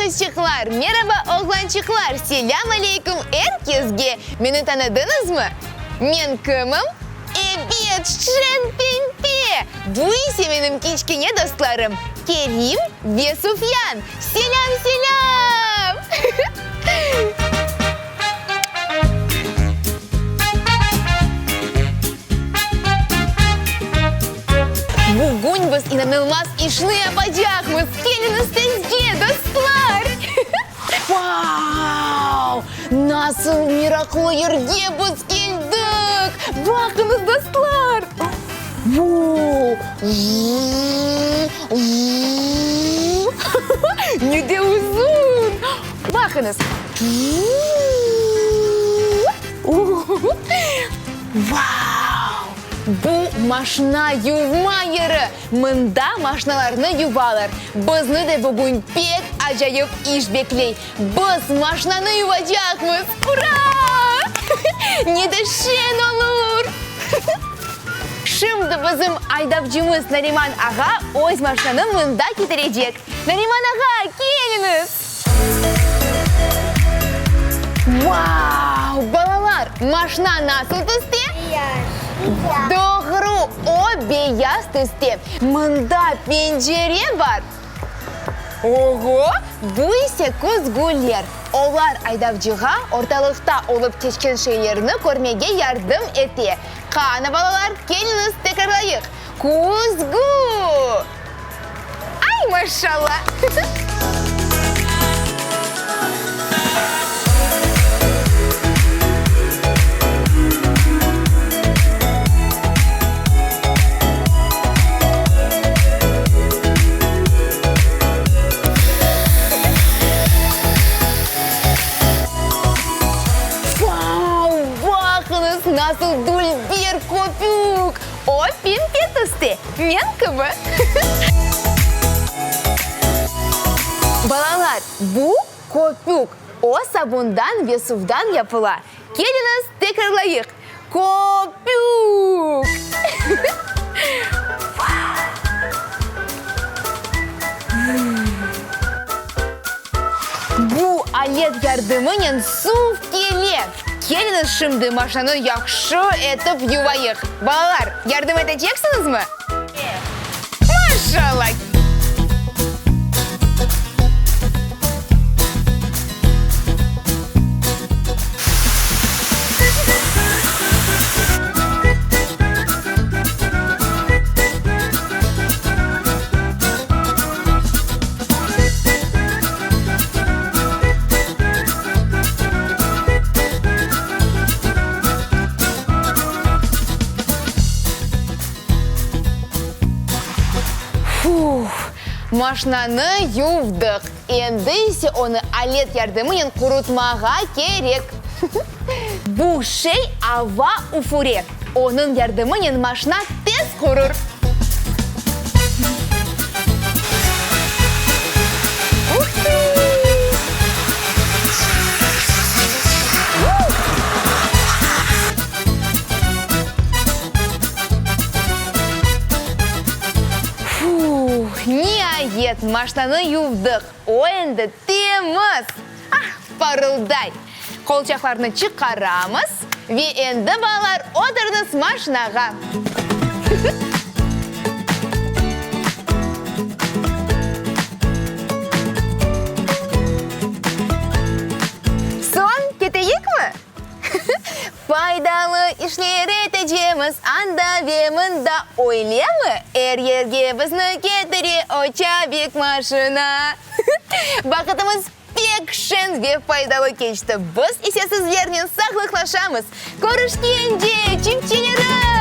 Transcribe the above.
qızçıqlar, meraba, oğlançıqlar, selâm aleyküm er kesge! Meni tanıdıñızmı? Men kimim? Ebet, Şen Pempe! Bu ise menim kiçkene dostlarım, Kerim ve Sufyan! Selâm, selâm! Bugün biz inanılmaz işni yapacaqmız! Keliñiz tezce, dostlar! Vau! Nasıl meraqlı yerge biz keldik! Baqıñız, dostlar! Vuu! Ne de uzun! Baqıñız! Vau! Bu maşna yuvma yeri! Mında maşnalarnı yuvalar. Bizni de bugün pek acayip iş bekley. Biz maşnanı yuvacaqmız! Ura! Ne de şeñ olur! Şimdi bizim aydavcımız Nariman ağa öz maşnanı mında ketirecek. Nariman ağa, keliñiz! Vau! Balalar, maşna nasıl tüste? Beyaz. Doğru, o beyaz tüste. Mında pencere bar. Oğo, bu ise küzgüler. Olar aydavcığa ortalıqta olıp keçken şeylerni körmege yardım ete. Qana, balalar, keliñiz, tekrarlayıq, Küzgü! Ay, maşalla! Vau! Baqıñız, nasıl dülber köpük! O, pembe tüste, men kibi. Balalar, bu köpük. O, sabundan ve suvdan yapıla. Keliñiz, tekrarlayıq, Köpük! Bu alet yardımınen suv kele. Keliñiz şimdi maşnanı yahşı etip yuvayıq. Balalar, yardım eteceksiñizmi? Maşallah! Fuh, maşnanı yuvdıq, endi ise onı alet yardımınen qurutmağa kerek. Bu şey ava üfüre, onıñ yardımınen maşna tez qurur. Uh tı! Fuh, niayet, maşnanı yuvdıq, o endi temiz, ah, parılday. Qolçaqlarnı çıqaramız ve endi, balalar, oturıñız maşnağa. Soñ, keteyikmi? Faydalı işler etecemiz anda ve mında, öylemi? Er yerge bizni ketire o çabik maşina. Vaqıtımız pek şeñ ve faydalı keçti, biz ise sizlernen sağlıqlaşamız. Körüşkence, çiftçilerim!